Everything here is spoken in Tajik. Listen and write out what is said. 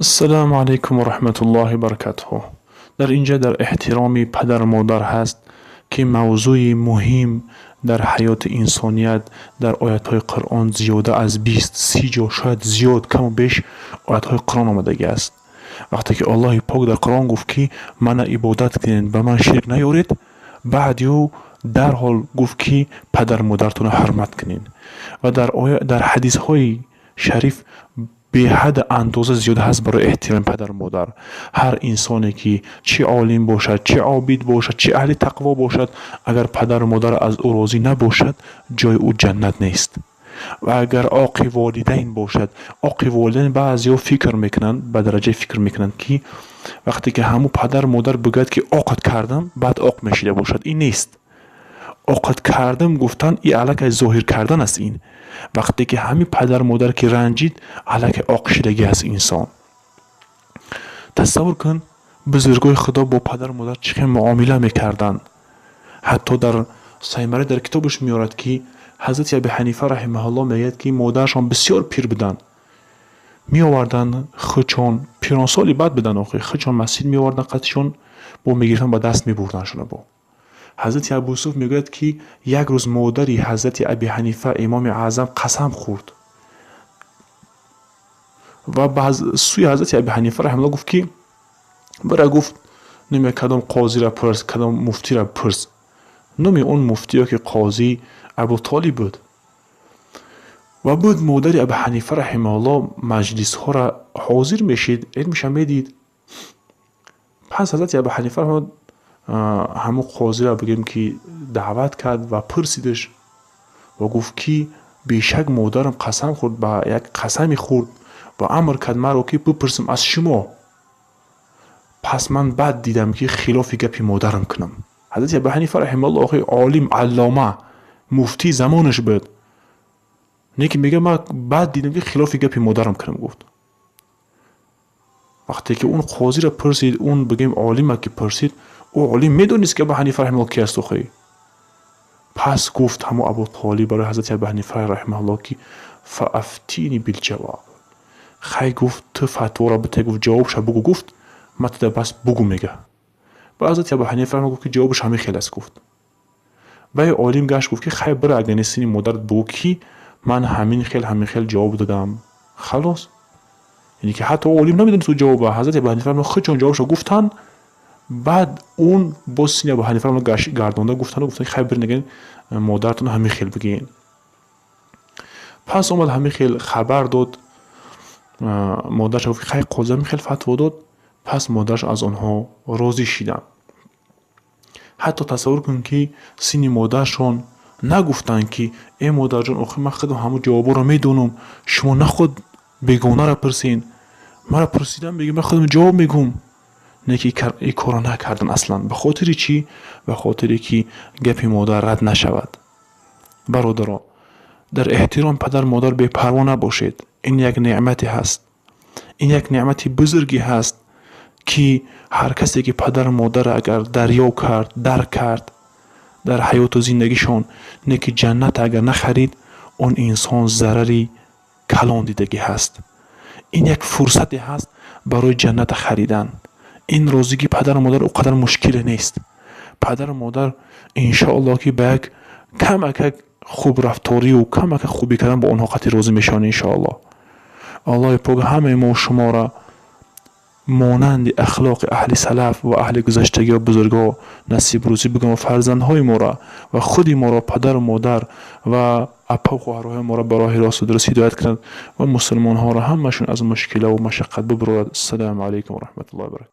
Ассалому алайкум ва раҳматуллоҳи баракатуҳ. Дар инҷа дар эҳтироми падару модар ҳаст, ки мавзӯи муҳим дар ҳаёти инсоният. Дар оятҳои Қуръон зиёда аз 20-30 ҷо, шояд зиёд, каму беш оятҳои Қуръон омадагӣ аст. Вақте ки Аллоҳи пок дар Қуръон гуфт, ки мана ибодат кунед, ба ман ширк наёред, баъди ӯ дарҳол гуфт, ки падару модаратонро ҳурмат кунед. Ва дар ҳадисҳои шариф беҳад андоза зиёд ҳаст барои эҳтироми падару модар. Ҳар инсоне ки чӣ олим бошад, чӣ обид бошад, чӣ аҳли тақво бошад, агар падару модар аз ӯ розӣ набошад, ҷои ӯ ҷаннат нест. Ва агар оқи волидайн бошад, оқи волидайн, баъзеҳо фикр мекунанд, ба дараҷае фикр мекунанд, ки вақте ки ҳамун падару модар бигӯяд, ки оқат кардам, баъд оқ мешида бошад. Ин нест. Оқат кардам гуфтан, и аллакай зоҳир кардан аст. Ин вақте ки ҳамин падару модар ки ранҷид, аллакай оқ шидагӣ аст инсон. Тасаввур кун, бузургои Худо бо падару модар чӣ хел муомила мекарданд. Ҳатто дар Саймарӣ дар китобаш меорад, ки ҳазрати Аби Ҳанифа раҳимаҳуллоҳ мегӯяд, ки модарашон бисёр пир буданд, меоварданд худшон, пиронсоли бад буданд, охи худшон масҷид меоварданд, қатишон бо мегирифтанд, ба даст мебурдандшона. Бо ҳазрати Абу Юсуф мегӯяд, ки як рӯз модари ҳазрати Аби Ҳанифа, Имоми Аъзам, қасам хӯрд ва ба сӯи ҳазрати Аби Ҳанифа раҳималлоҳ гуфт, ки бира, гуфт, номи кадом қозиро пурс, кадом муфтиро пурс. Номи он муфтӣ ё ки қозӣ Абутолиб буд. Ва буд модари Аби Ҳанифа раҳимаҳуллоҳ маҷлисҳоро ҳозир мешид, илмаша медид. Пас ҳазрати Аби Ҳанифа ҳамун қозиро, бигӯем, ки даъват кард ва пурсидаш ва гуфт, ки бешак модарам қасам хӯрд, ба як қасаме хӯрд ва амр кард маро, ки бипурсам аз шумо. Пас ман бад дидам, ки хилофи гапи модарам кунам. Ҳазрати Абу Ҳанифа раҳимааллоҳ охи олим, аллома, муфтии замонаш буд, не ки мега: «Ман бад дидам, ки хилофи гапи модарам кунам», гуфт. Вақте ки он қозиро пурсид, он, бигӯем, олима ки пурсид, ӯ олим медонист, ки Абу Ҳанифа раҳимааллоҳ ки аст охи. Пас гуфт ҳамо Абу Толиб барои ҳазрати Абу Ҳанифа раҳимааллоҳ, ки فأفتني بالجواب. Хай, гуфт, ту фатворо бите, гуфт, ҷавобша бугӯ, гуфт, ма туда бас бугӯ, мега. Ба ҳазрати Абу Ҳанифа гуфт, ки ҷавобаш ҳамин хел аст, гуфт. Вай олим гашт, гуфт, ки хай, бира, агар не сини модарат бугӯ, ки ман ҳамин хел, ҳамин хел ҷавоб додам, халос. Яъне ки ҳатто олим намедонист ӯ ҷавоба. Ҳазрати Абу Ҳанифа худшон ҷавобшо гуфтанд. Баъд он боз сини Абу Ҳанифа гардонда гуфтанду гуфтанд, хай, бир нагин, модаратон ҳамин хел бигӯен. Пас омад, ҳамин хел хабар дод. Модараш гуфт, хай, қозӣ ҳамин хел фатво дод. Пас модараш аз онҳо розӣ шиданд. Ҳатто тасаввур кун, ки сини модарашон нагуфтанд, ки э модарҷон, охир ман худам ҳамун ҷавобҳоро медонам, шумо наход бегонаро пурсен, маро пурсидан беги, ман худам ҷавоб мегӯм. Не ки ин корро накардан аслан. Ба хотири чӣ? Ба хотире ки гапи модар рад нашавад. Бародаро, дар эҳтиром падару модар бепарво набошед. Ин як неъмате ҳаст, ин як неъмати бузурге ҳаст, ки ҳар касе ки падару модарро агар дарёб кард, дарк кард дар ҳаёту зиндагишон, не ки ҷаннат агар нахарид, он инсон зарари калон дидагӣ ҳаст. Ин як фурсате ҳаст барои ҷанната харидан. Ин розигии падару модар ӯ қадар мушкиле нест. Падару модар, иншоаллоҳ, ки ба як камакак хубрафторию камакак хубӣ кардан бо онҳо қатъи розӣ мешаванд, иншоаллоҳ. Аллоҳи пок ҳамаи мо шуморо монанди ахлоқи аҳли салаф ва аҳли гузаштагиҳо, бузургҳо насиб рӯзӣ бикун ва фарзандҳои моро ва худи моро, падару модар ва апа хоҳарҳои моро ба роҳи росту дуруст ҳидоят кунад ва мусулмонҳоро ҳамашон аз мушкилаву машаққат бибурорад. Ассалому алайкум ва раҳматуллоҳи ва баракатуҳ.